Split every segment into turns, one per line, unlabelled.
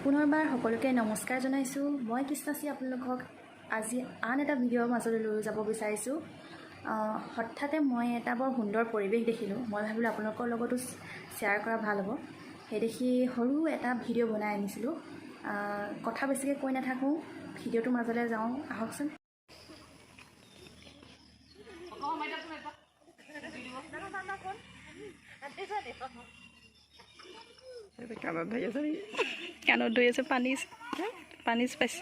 পুনৰবাৰ সকলোকে নমস্কাৰ জনাইছোঁ। মই কৃষ্ণাশ্ৰী আপোনালোকক আজি আন এটা ভিডিঅ'ৰ মাজলৈ লৈ যাব বিচাৰিছোঁ। হঠাতে মই এটা বৰ সুন্দৰ পৰিৱেশ দেখিলোঁ। মই ভাবিলোঁ আপোনালোকৰ লগতো শ্বেয়াৰ কৰা ভাল হ'ব। সেইদেখি সৰু এটা ভিডিঅ' বনাই আনিছিলোঁ। কথা বেছিকৈ কৈ নাথাকোঁ, ভিডিঅ'টোৰ মাজলৈ যাওঁ আহকচোন।
কাণত ধৰি আছে নেকি?
কাণত ধৰি আছে, পানী পানী পাইছে।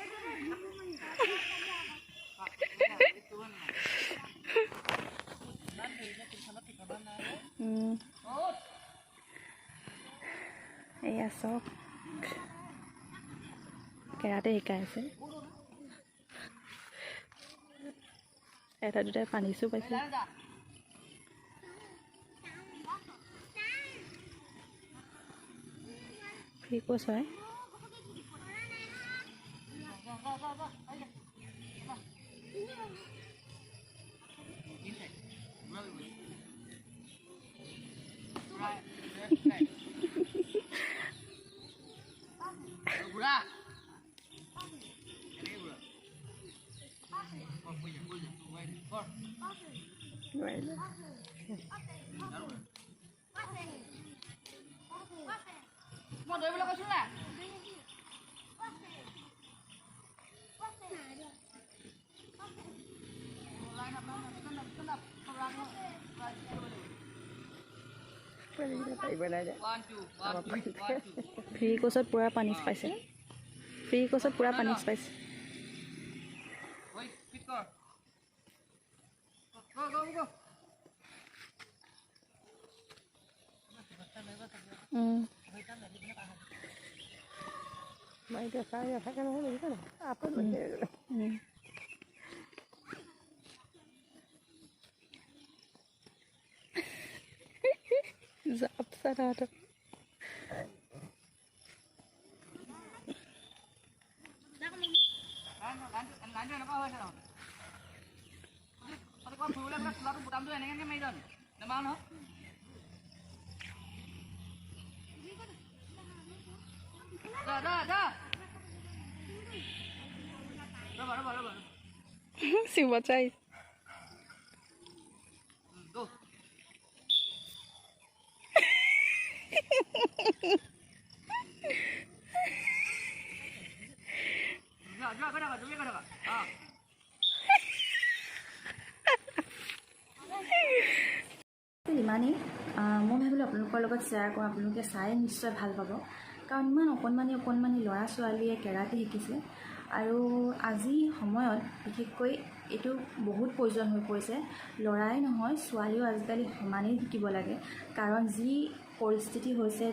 এয়া চাওক, কেৰাটে শিকাই আছে। এটা দুটাই পানীচো পাইছে। ফ্ৰী কোৰ্চ হয়।
নোৱাৰিলে। পাৰিব নাই যে।
ফ্ৰী কোৰ্চত পূৰা পানী পাইছে। ফ্ৰী কোৰ্চত পূৰা পানী পাইছে।
মই এতিয়া চাই নাথাকে নহয়, দেখিছে নাই? আপত বহি গ'লে।
জাপ চাৰাটো। চিমত চাই। ইমানেই মই ভাবিলোঁ আপোনালোকৰ লগত শ্বেয়াৰ কৰোঁ, আপোনালোকে চাই নিশ্চয় ভাল পাব। কাৰণ ইমান অকণমানি অকণমানি ল'ৰা ছোৱালীয়ে কেৰাটে শিকিছে আৰু আজি সময়ত বিশেষকৈ এইটো বহুত প্ৰয়োজন হৈ পৰিছে। ল'ৰাই নহয়, ছোৱালীও আজিকালি সমানেই শিকিব লাগে। কাৰণ যি পৰিস্থিতি হৈছে,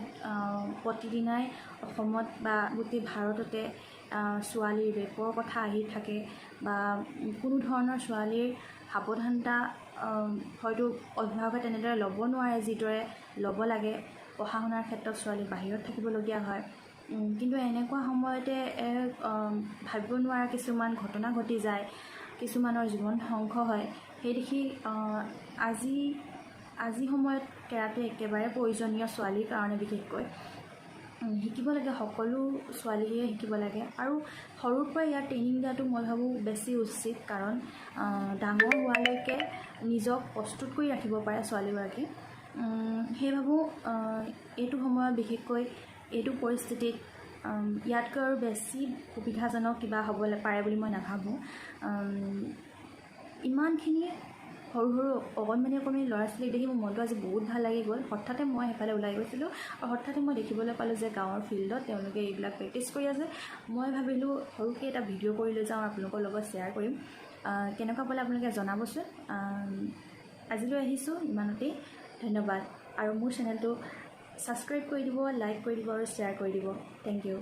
প্ৰতিদিনাই অসমত বা গোটেই ভাৰততে ছোৱালীৰ ৰেপৰ কথা আহি থাকে বা কোনো ধৰণৰ ছোৱালীৰ সাৱধানতা হয়তো অভিভাৱকে তেনেদৰে ল'ব নোৱাৰে যিদৰে ল'ব লাগে। পঢ়া শুনাৰ ক্ষেত্ৰত ছোৱালী বাহিৰত থাকিবলগীয়া হয়। কিন্তু এনেকুৱা সময়তে ভাবিব নোৱাৰা কিছুমান ঘটনা ঘটি যায়, কিছুমানৰ জীৱন ধ্বংস হয়। সেই দেখি আজি আজি সময়ত কেৰাটে একেবাৰে প্ৰয়োজনীয় ছোৱালীৰ কাৰণে। বিশেষকৈ শিকিব লাগে, সকলো ছোৱালীয়ে শিকিব লাগে আৰু সৰুৰ পৰাই ইয়াৰ ট্ৰেইনিং দিয়াটো মই ভাবোঁ বেছি উচিত। কাৰণ ডাঙৰ হোৱালৈকে নিজক প্ৰস্তুত কৰি ৰাখিব পাৰে ছোৱালীগৰাকী। সেই ভাবোঁ এইটো সময়ত বিশেষকৈ এইটো পৰিস্থিতিত ইয়াতকৈ আৰু বেছি সুবিধাজনক কিবা হ'বলৈ পাৰে বুলি মই নাভাবোঁ। ইমানখিনি সৰু সৰু অকণমানি অকণমানি ল'ৰা ছোৱালীক দেখি মোৰ মনটো আজি বহুত ভাল লাগি গ'ল। হঠাতে মই সেইফালে ওলাই গৈছিলোঁ আৰু হঠাতে মই দেখিবলৈ পালোঁ যে গাঁৱৰ ফিল্ডত তেওঁলোকে এইবিলাক প্ৰেক্টিচ কৰি আছে। মই ভাবিলোঁ সৰুকৈ এটা ভিডিঅ' কৰি লৈ যাওঁ, আপোনালোকৰ লগত শ্বেয়াৰ কৰিম। কেনেকুৱা পালে আপোনালোকে জনাবচোন। আজিলৈ আহিছোঁ ইমানতেই, ধন্যবাদ। আৰু মোৰ চেনেলটো ছাবস্ক্ৰাইব কৰি দিব, লাইক কৰি দিব আৰু শ্বেয়াৰ কৰি দিব। Thank you.